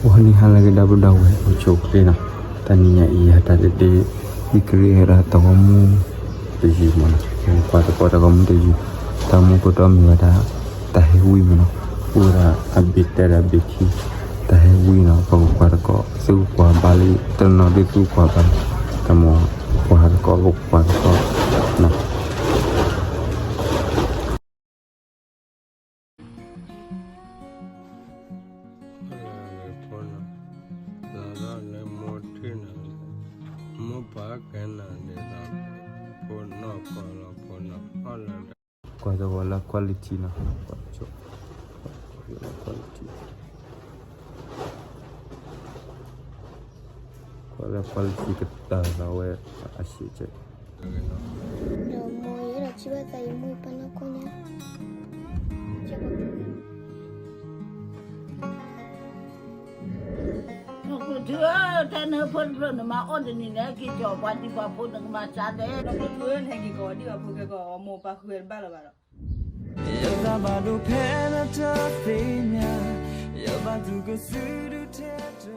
ဝဲန့ၣ်ဟါလၢအဂ့ၤ ဒီပုၢ်ဒီဝဲၢ် အိၣ်ဆူၣ်အိၣ်ချ့နီၤ, တနံၤညါအံၤ ယဟဲတၢ်တဒ့ ယကရ့ဟဲဒၣ်တၢ်ဂီၤမူတယုၢ်မးနီၤ, ကွၢ်သကိးတၢ်ဂီၤမူတယုၢ်, တၢ်မူကတီၢ်မ့ၢ်ဝဲဒၣ် တၢ်ဟဲဝံမးနီၤ, အိၣ်ဝဲဒၣ်အဘ့ၣ်တဲဒီးအဘ့ၣ်ခံ, တၢ်ဟဲဝံနီၤ, ပကကွၢ်သကိး သုကကွၢ်ဘၣ်လံ, တနီၤဒုးသုကကွၢ်ဘၣ်လံ, တၢ်မ့ၢ်ကွၢ်သကိး ပကကွၢ်သကိးနီၤ. ဖိနီၤ, သးဒၣ်လၢမိၢ်ထံၣ်နၤ, မိၢ်ပၢ်ကဲနၤဒ်သိး, ဖိနီၢ်ကီၢ်လီၤ ဖိနီၢ်အီၣ်လၢဒၣ်, ကွၢ်သဝီလၢ quality နီၤ, ကွၢ်ဆိ, ကွၢ်လၢ quality, ကွၢ်လၢ quality ကတၢၢ်လီၤဝဲအစ့ၢ်ကီး ဒီးမိၢ်ယဲဒီး ထံၣ်ဘၣ်သးယမိၢ်ယပၢ်နီၢ်ခိညါ, နီၢ်ကျိၣ်ထူဧၢ, ထဲနဟၢဖၢတဖျၢၣ် နမၤအီၣ်တနံၤန့ၣ် ဟဲက့ၤကီၤပှၤဒံးပှၤဖိ နကမၤစၢ်ဒဲး, နီၢ်ကျိၣ်ထူဧၢ, နဟဲက့ၤကီၤဒံးပှၤဖိခဲကီး အမိၢ်ပၢ်ဃုဝဲတဘၣ်လၢၤဘၣ်ဒီး, ယသးဘၣ်ဒိဖဲနတသ့ၣ်ညါ, ယဘၣ်သူၣ်ကစူဒုထဲတဂၤ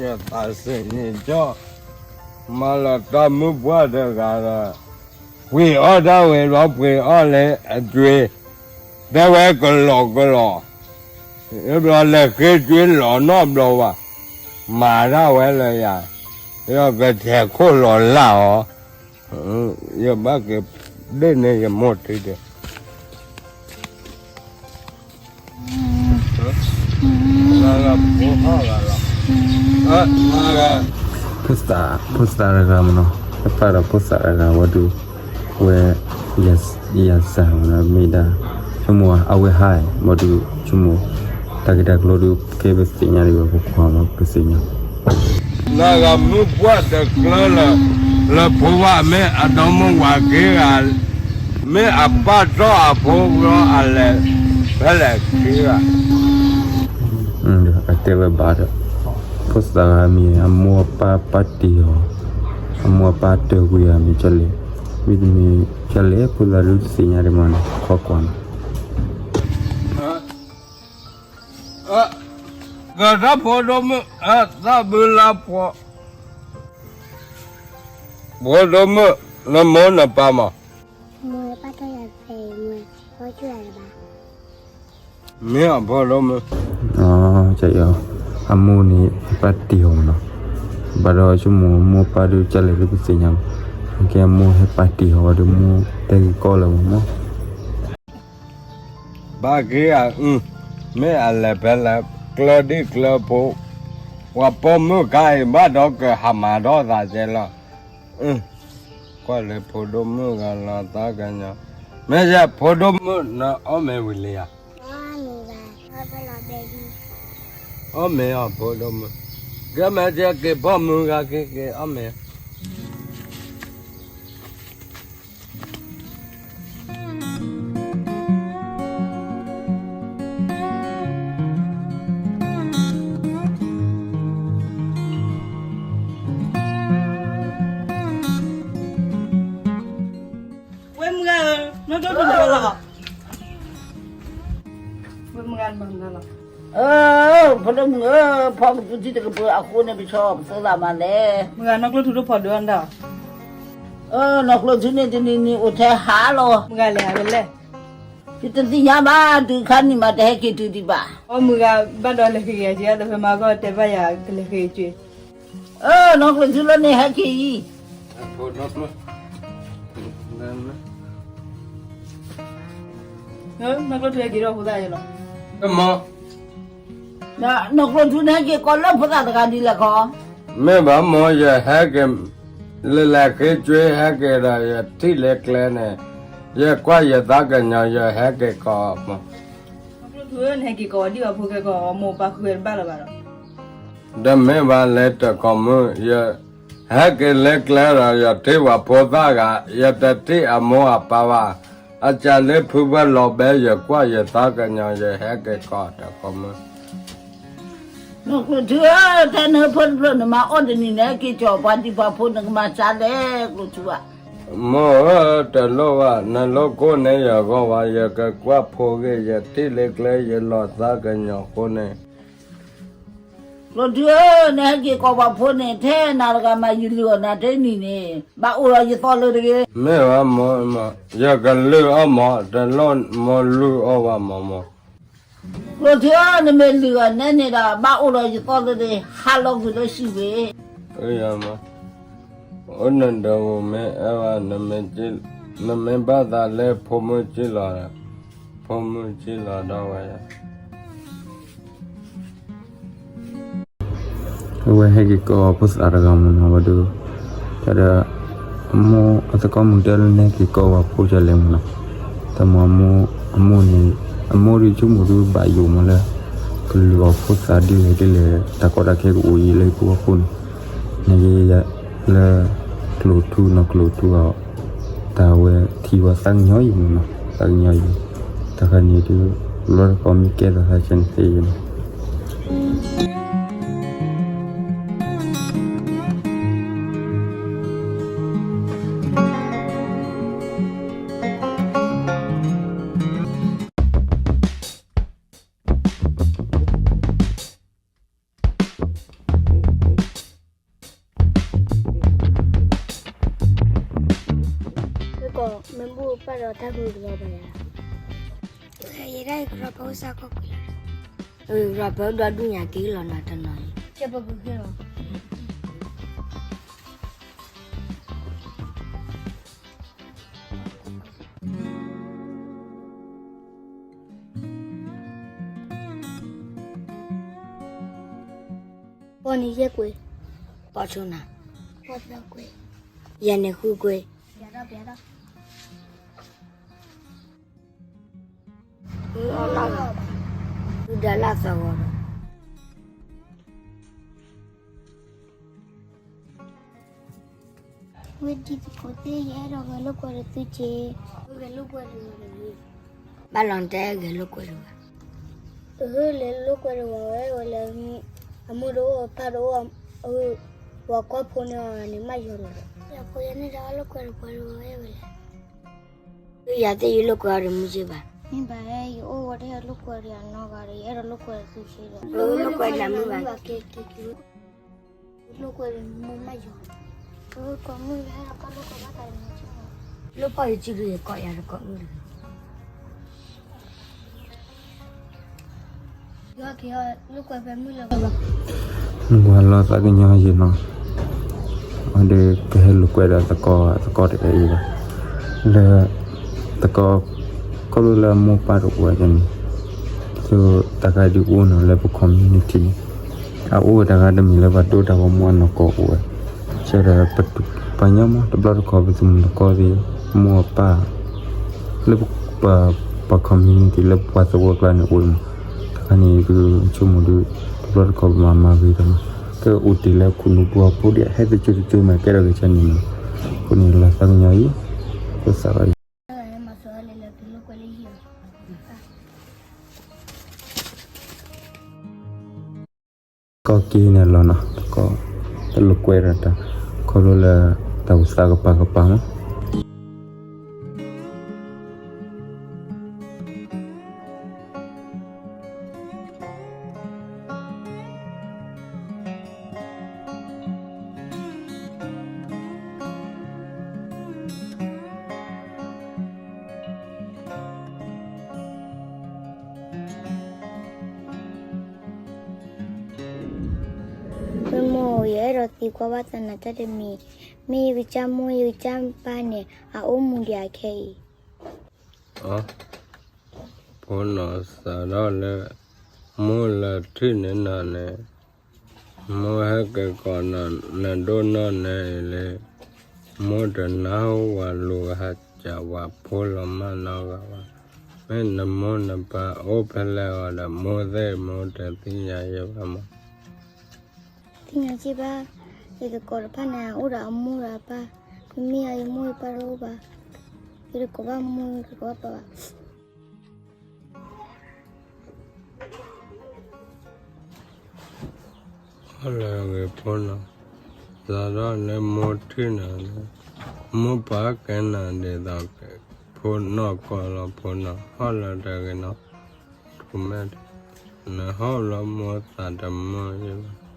ယသးစ့ၢ်န့ၣ်ကီး, မၤလီၤတၢ်မုၢ်ပှၢ်တဂၤဒီး, ပှ့ၤအီၣ်ဒၣ်ဝဲဒီးပှ့ၤအီၣ်လၢအကွ့, တဲဝဲကလီကလီ, ဘျီလဲၤဃ့ကွ့လီၤနီတဘျီဘၣ်, မၤဒၣ်ဝဲလၢယၤ, ယကထဲးခိၣ်လီၤလၢ်အီၤ, ယဘၣ်က့ၤဒ့ၣ်န့ၢ်ယမိၢ်ထံဒီး ဖိသၣ်, ဖိသၣ်တဂၤမနီၤ, တပာ်ဒီးဖိသၣ်တဂၤဝဲဒုး, ဝဲ, ယၤစၢ်မနီၤ မ့ၢ်ဒၣ်, ဆိကမိၣ်အဝဲဟါ, ဘၣ်ဒုးဆိကမိၣ်, တၢ်ဂ့ၢ်တၢ်ကျိၤဒုး ကဲပသ့ၣ်ညါဒံးဘၣ် ပကွၢ်မး ပသ့ၣ်ညါ နဂၤမုၢ်ပှၢ်တကျၢလၢ, လၢဖိဝဲမ့ၢ်အဒီမါဝၤက့ၤဂၤ, မ့ၢ်အပၢ်တီၢ်အဖိဘျီအလဲၤ, ဖဲလဲၣ်က့ၤဂၤ, အတဲဝဲဘၣ်ဒီး, ဖိသၣ်ဂၤမ့ၢ်အမိၢ်အပၢ်ပာ်တ့ၢ်အီၤ, အမိၢ်အပၢ်တ့ၢ်ကွံာ်အီၤမ့ၢ်ကလဲၣ်, မ့တမ့ၢ်ကလဲၣ် ဖိသၣ်ဒုးတသ့ၣ်ညါဒံးမးန့ၣ် ခီကွၢ်နီၤ ကတၢၢ်ဖိဒိၣ်မုၣ်, သးဘုလါဖိ, ဖိဒိၣ်မုၣ်, နမိၢ်နပၢ်မး, မိၢ်ပၢ်တၢ်ယၤသဲး, မိၢ်, မိၢ်ကၠူၣ်ယၤတဘၣ်, မ့ၢ်အဖိဒိၣ်မုၣ်, အမိၢ်န့ၣ် ဟဲပာ်တ့ၢ်အီၤမးနီၤ, ဘၣ်ဒီးဆိကမိၣ်မိၢ်ပၢ်ဒုးကလဲၣ်ဒုးပသ့ၣ်ညါမး, ကဲမိၢ်ဟဲပာ်တ့ၢ်အီၤဝဲဒီး မိၢ်တဲဂ့ၤကီးလၢမးမး ဘၣ်က့ၤအအု, မ့ၢ်အလဲၤဖဲလဲၣ် ကျၢၤဒ်ကျၢၤဖိ, ပှၤပိာ်မုၣ်ခါအံၤဘၣ်ဒီးကဟးမၤဒီးသးကဲလီၤ, ကွၢ်လၢဖိဒိၣ်မုၣ်ဂၤလီၤသးကညီ, မ့ၢ်ယဲဖိဒိၣ်မုၣ်နအီၣ်မ့ၤဝံၤလံဧါ, အီၣ်မ့ၤအီၤဖိဒိၣ်မုၣ်, ကဲမ့ၢ်က့ၤပိာ်မုၣ်ဂၤက့ၤက့ၤအီၣ်မ့ၤ ဝဲမုၢ်ဂၤဧၢ, နီၢ်ကျိၣ်ထူတဂၤလီၤ, ဝဲမုၢ်ဂၤလီၤ, ဖိဒိၣ်မုၣ်ဧၢ, ဖီကပူၤထံတကပၤအဃိန့ၣ် ပဆီပသိသးမးလဲၣ်, မုၢ်ဂၤနီၢ်ကျိၣ်ထူတဖီဒုးအီၣ်ဒၣ် နီၢ်ကျိၣ်ထူန့ၣ်တနံၤနံၤအိၣ်ထဲဟးလီၤ, မုၢ်ဂၤလဲၤဟးဖဲလဲၣ်, ယတသ့ၣ်ညါဘၣ် တုၤခါနံၣ်မးတဟဲက့ၤတုၤဒံးဘၣ်, အီၣ်မုၢ်ဂၤဘၣ်ဒီးလဲၤဃ့က့ၤက့ၤ တဖဲမၤကီၢ်တဲဘၣ်ယၤကလဲၤဃ့က့ၤ, နီၢ်ကျိၣ်ထူလၢန့ၣ်ဟဲက့ၤအံၤ နီၢ်ကျိၣ်ထူဟဲက့ၤဒီးဖိသၣ်ယဲလီၤ, နီၢ်ကျိၣ်ထူန့ၣ်ဟဲက့ၤကီးလၢဖိသၣ်တဂၤဒ်လဲၣ်ခီ, မ့ၢ်ဘၣ်မိၢ်ယဟဲက့ၤ, လဲၤလဲၤဃ့က့ၤဟဲက့ၤဒီးယထံၣ်လၢကျဲန့ၣ်, ယကွၢ်ယသးကညီၤယဟဲက့ၤကီးမး, နီၢ်ကျိၣ်ထူဧၢ နဟဲက့ၤကီးဒံးပှၤဖိခဲကီး အမိၢ်ပၢ်ဃုဝဲတဘၣ်လၢၤဘၣ်ဒီး တမ့ၢ်ဘၣ်လဲၤတကိးမုၢ် ယဟဲက့ၤလၢကျဲဒီး ယထံၣ်ပှၤဖိသၣ်ဂၤ ယတထံၣ်အမိၢ်အပၢ်ဘၣ်, အစးလၢဖုဘၣ်လီၤဘဲ ယကွၢ်ယသးကညီၤ ယဟဲက့ၤကီးတကိးမုၢ်, နကျိၣ်ထူဧၢ, ထဲနဖိတဖျၢၣ်နမၤအီၣ်တနံၤန့ၣ် က့ၤကီၤပှၤဒံးပှၤဖိနကမၤစၢ်လဲၣ် ကျိၣ်ထူဧၢ. မိၢ်ဧၢ, တလိၣ်ဘၣ်, နလိၣ်ကိးန့ၢ်ယဂီၢ်ဘၣ်, ယကကွၢ်ဖိဂ့ၤ, ယထံၣ်လၢကျဲယလီၤသးကညီၤဃိန့ၣ် ကျိၣ်ထူဧၢ, နဟဲက့ၤကီၤပှၤဖိန့ၣ် ထဲနၤတဂၤမၤယလုၢ်အီၣ်နၤတနံၤန့ၣ် ဘၣ်အိၣ်ဒီးယသီလၢတဂ့ၤ. မ့ၢ်ဘၣ်မိၢ်, ယကလုၢ်အီၣ်မး, တလိၣ်မိၢ်လုၢ်အီၣ်ဘၣ်မးမိၢ်. ကျိၣ်ထူဧၢ, နမ့ၢ်လုၢ်အီၣ်နဲန့ၣ်ဒီး ဘၣ်အိၣ်ဒီးယသီလၢတဂ့ၤ, ဟးလီၤကွံာ်လၢစံးဝ့ၢ် အိၣ်နဒိးမ့ၢ်အဲၣ်ဘၣ်, နမ့ၢ်ဘၣ်သးလၢဖိမုၣ်ကံၢ်လီၤဒီး, ဖိမုၣ်ကံၢ်လီၤဒီးဝဲယၤ အဝဲဟဲက့ၤကိးဖိသၣ်တဂၤမ့ၢ်နီၤ, ဘၣ်ဒီး တၢ်ဒီး အမိၢ်အသကိးမုၣ်တဲလၢနဟဲက့ၤကိးဝဲဖိကလဲၣ်မ့ၢ်နီၤ, တၢ်မၤအမိၢ်, အမိၢ်န့ၣ်, အမိၢ်ဒ်ဆိကမိၣ်ဒုးဘၣ်ယိၣ်မးလၢ ကလုၢ်အီၣ်ဖိသၣ်ဒ်လဲၣ်ဒ်လဲၣ် တၢ်ကီတၢ်ခဲကအိၣ်အံၤလၢဟံၣ်ဖိဃီဖိန့ၣ်, နက့ၤယၤလၢ ကျိၣ်ထူနီၤ ကျိၣ်ထူအီၤ, တၢ်ဝဲထံၣ်ဝဲသးကညီၤယံၤမ့ၢ်နီၤ, သးကညီၤယံၤ, တၢ်ခါန့ၣ်ဒုး လီတကီမ့ၢ်ကဲထီၣ်သးကဲန့ၣ်သ့ယံၤနီၤ. မ့ၢ်ဘူးပၢ်ဒီးတၢ်ဃုာ်တဂၤဘၣ်ယၤ, ယဲဒၣ်အံၤကရီပၢ်အိၣ်စၢ်ကီၢ်ကွံာ်လီၤ, ကရီပၢ်ဒွးဒူၣ်ညါက့ၤလီၤနၤတနီၤအံၤ, ကဲပကဃ့လီၤ. ပီၢ်န့ၣ်ယဲၢ်ကွ့ၢ်, ပီၢ်ဆိနၤ, ပီၢ်သၢကွ့ၢ်, ယၤန့ၣ်ဃုကွ့ၢ်, ဃုအီၣ်လၢ်, ဃုဒၣ်လၢ်သးဂီၤဒီး ဝဲဒ်သကိးသ့ၣ် ယအဲၣ်ဒိးဂဲၤလိာ်ကွဲဒီးသုက့ၤ, ဂဲၤလိာ်ကွဲဒီး, ဘၣ်လီၤနတဲဂဲၤလိာ်ကွဲဒီးဝဲ, ဂဲၤလိာ်ကွဲဒီးဝဲဝဲလၢ, အမိၢ်တအိၣ်အပၢ်တအိၣ်, ပှၤကွၢ်ဖိန့ၢ်အီၤန့ၣ်မးယီၤလီၤ, ယဖိယဲန့ၣ်ဒီးလိာ်ကွဲဒီးပှၤဝဲဝဲလဲၣ်, ယၤသ့ၣ်ယလိာ်ကွဲအီၤဒီးမုၢ်က့ဘၣ်, မ့ၢ်ဘၣ်ဟဲယအိၣ်ဝဲတဟဲလိာ်ကွဲဒီးအနီၢ်ဂၤဒီး ယအဲၣ်ဒိးလိာ်ကွဲဒီးသုက့ၤဒီး, လိာ်ကွဲလၢမုၢ်ဘၣ် နကွၢ်လီၤသးကညီၤယံၤနီၤ, အဒီးကဟဲလိာ်ကွဲဒီးသကိး, သကိးတအဲၣ်အံၤဘၣ်, လၢ, သကိး, ခီဖျိလၢအမိၢ်ပၢ်တအိၣ်ဝဲန့ၣ်, ဆိတၢ်ခါဒုးအိၣ်နီၤလၢပ community န့ၣ်, အအိၣ်ဝဲတၢ်ဂၤတမံၤလၢပှၤဒိတၢ်ဂီၤမူအနီၢ်ကီၢ်အိၣ်ဝဲ, ဆၢဒီး ပှၤညီမး တဘျီတခီၣ်ပသမုၣ်သကိးသ့ၣ်, မိၢ်အပၢ်, လၢပ, ပှၤ community လၢပှၤသဝီကျါန့ၣ်အိၣ်မး, တခါန့ၣ်ဒုးဆိကမိၣ်ဒုး, တဘျီတခီၣ်ပမၤမၤဂ့ၤတမး, ကဲအိၣ်တ့ၢ်လၢခိၣ်နူာ်ပူၤအဖိဒ်အဟဲတကၠိတကၠိမး ကဲထီၣ်က့ၤဆၢန့ၣ်မး, အဃိန့ၣ်လီၤသးကညီၤအံၤ, ဖိသၣ်အံၤ ကီၢ်က့ၤန့ၣ်လီၤနီၤ, တကီၢ်, တလိာ်ကွဲဒီးတၢ်, ခီဖျိလၢတၢ်အိၣ်သးကပၤကပၤမး မိၢ်, ယအဲၣ်ဒိးသံကွၢ်ဘၣ်သးနၤတၢ်တမံၤ, မ့ၢ်ယကစၢ်မိၢ်ယကစၢ်ပၢ်န့ၣ် အအိၣ်မူဒံးအခဲအံၤ, ဖိနီၢ်စးထီၣ်လၢ, မိၢ်လၢထံၣ်န့ၢ်နၤန့ၣ်, မိၢ်ဟဲက့ၤကိးနၤဒိၣ်နီၢ်နဲအံၤလၢ, မိၢ်တနၢ်ဟူဝဲလူၤဟးစးဝဲဖိလီၤမၢ်နီတဂၤဘၣ်, မ့ၢ်နမိၢ်နပၢ်အိၣ်ဖဲလဲၣ်အီၤဒီး မိၢ်သ့ၣ်မိၢ်တသ့ၣ်ညါယဲဘၣ်မး သ့ၣ်ညါက့ဘၣ်, ယသကိးတဖၣ်န့ၣ် အိၣ်ဒီးအမိၢ်ဒီးအပၢ်, မ့မ့ၢ်အယမိၢ်ယပၢ်တအိၣ်ဘၣ်, ယတကိးဘၣ်မိၢ် ယတကိးဘၣ်ပၢ်ဘၣ်. ဟီၣ်လၢအဂ့ၤဖိနီၤ, စးထီၣ်လၢမိၢ်ထံၣ်နၤလၢ မိၢ်ပှၢ်ကဲနၤဒ်သိး ဖိနီၢ်ကီၢ်လီၤဖိနီၤ, ဟီၣ်လၢတဂ့ၤနီၤ, ထူမဲာ်, နဟီၣ်လီၤမိၢ်သးတမုာ်ယလီၤ.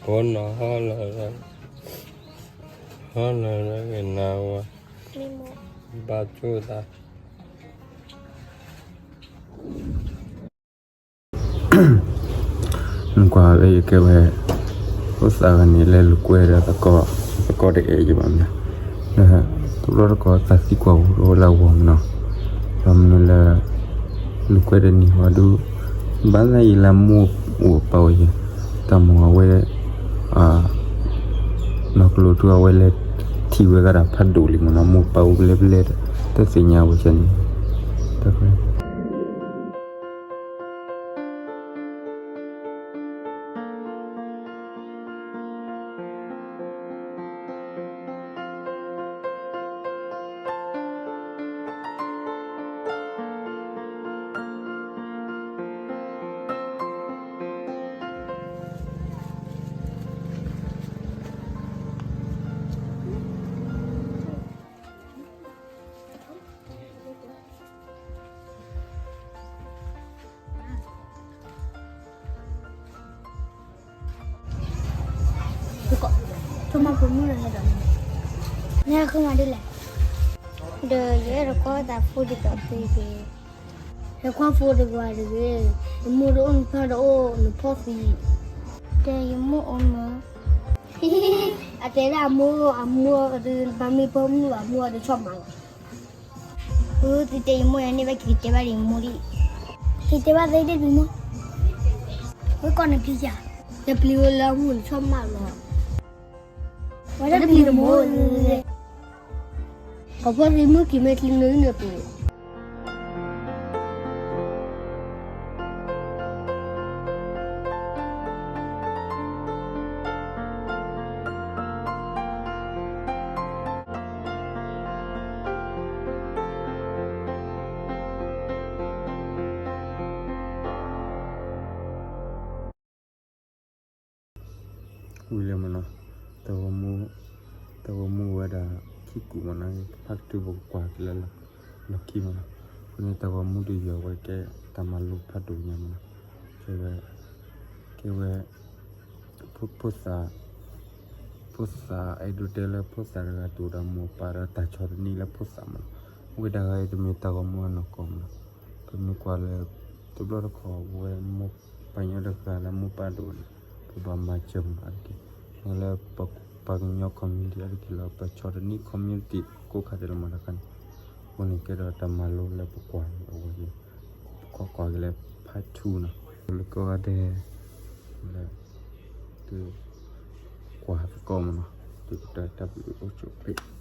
ဖိနီၤဟီၣ်လၢ, ဟီၣ်လၢတဂ့ၤနၤဝဲ, ဘၣ်ဆိၣ်သး နကွၢ်ဝဲယကဲဝဲ, ဖိသၣ်ဂၤန့ၣ်လၢလူၤကွဲဒီးသကိး, သကိးတအဲၣ်ယဘၣ်မနုၤ, တဘျီတခီၣ်သးသံကွၢ်ဝဲလၢအဂီၢ်မနီၤ, ဘၣ်မနုၤလၢ လူၤကွဲတနံၤဝဲဒၣ်, ဘၣ်သးယံာ်လၢမိၢ်အိၣ်ပာ်ဝဲယဲ, တၢ်မၤအဝဲ နီၢ်ကလိထူအဝဲလဲၤ ထံၣ်ဝဲဒၣ်ဖးဒိၣ်လံမနီၤ, မိၢ်ပာ်အိၣ်ဘျဲဘျဲ, တသ့ၣ်ညါဝဲန့ၣ်, တၢ် ဆိကမိၣ်ဖိမုၣ်လီၤဟဲဒီး, နဟဲဃုမၤဒ်လဲၣ်, ဒီးယအဲၣ်ဒိးကွၢ်သးဖိဒ်သိးဖုတက့ၢ်, ဟဲကွၢ်ဖိတဂၤတဂ့ၤ, နမိၢ်တအိၣ်နပၢ်တအိၣ်နဖီၣ်သံ, တဲယမိၢ်အိၣ်မး, အတဲဒၣ်အမိၢ်, အမိၢ်, ဘၣ်မ့ၢ်ဖိမုၣ်ဘၣ်မိၢ်အတဆီၣ်မၤလီၤ. သုတဲယမိၢ်ယၤန့ၣ် ဘၣ်က့ၤတဲဘၣ်ဒ်ယမိၢ်ဒံး, က့ၤတဲဘၣ်သ့ဒ်ယမိၢ်, ဝဲကီၢ်နပျံၤယၤ, ယပျံၤဝဲလၢအမုၢ်နဆီၣ်မၤလီၤ, ဝဲတပျံၤနမိၢ်, ခီဖီၣ်သ့မုၢ်က့ၤမ့ၢ်ချံနုၤနပူၤ ဝံၤလၢမနီၤ, တၢ်ဂီၤမူ, တၢ်ဂီၤမူဝဲဒၣ်ခံကူာ်မနီၤ, ဖးတတုၤပကကွၢ်က့ၤလၢလီၢ်ခံမနီၤ, အဃိန့ၣ် တၢ်ဂီၤမူတယီၤဝဲကဲတၢ်မၤလိဖးဒိၣ်ညါမနီၤ, ကဲဝဲ, ကဲဝဲ, ဖိ, ဖိသၣ်, ဖိသၣ်အဲၣ်ဒိးတဲလၢဖိသၣ်တဂၤတအိၣ်ဒီးမိၢ်ပၢ်ဒီးတၢ်ဆီၣ်တနံၤလၢဖိသၣ်မနီၤ, ဝဲဒၣ်ဂၤအံၤတမ့ၢ်တၢ်ဂီၤမူအနီၢ်ကီၢ်မနီၤ, ပမ့ၢ်ကွၢ်လၢ တဘျီတခီၣ်ဝဲမိၢ်ပှၢ်ညီတဂၤလၢမိၢ်ပၢ်ဒိၣ်န့ၣ်, ပဘၣ်မၤစၢၤမနီၤအါတက့ၢ်, လၢပပှၤကညီ community အါတက့ၢ်လီၤ, ပဆီၣ်တနံၤ community ကိးခါဒဲးလီၤမနီၤတခါန့ၣ်, အဃိန့ၣ်ကဲဒီးတၢ်မၤလိလၢပကွၢ်အဝဲန့ၣ်, ပကွၢ်ကွၢ်က့ၤလၢ part two နီၤ, လၢကိးဂၤဒဲး လၢ သု ကွၢ်သကိးမနီၤ, သုကတၢၢ်တၢ်ဘျုးအိၣ်ဆိး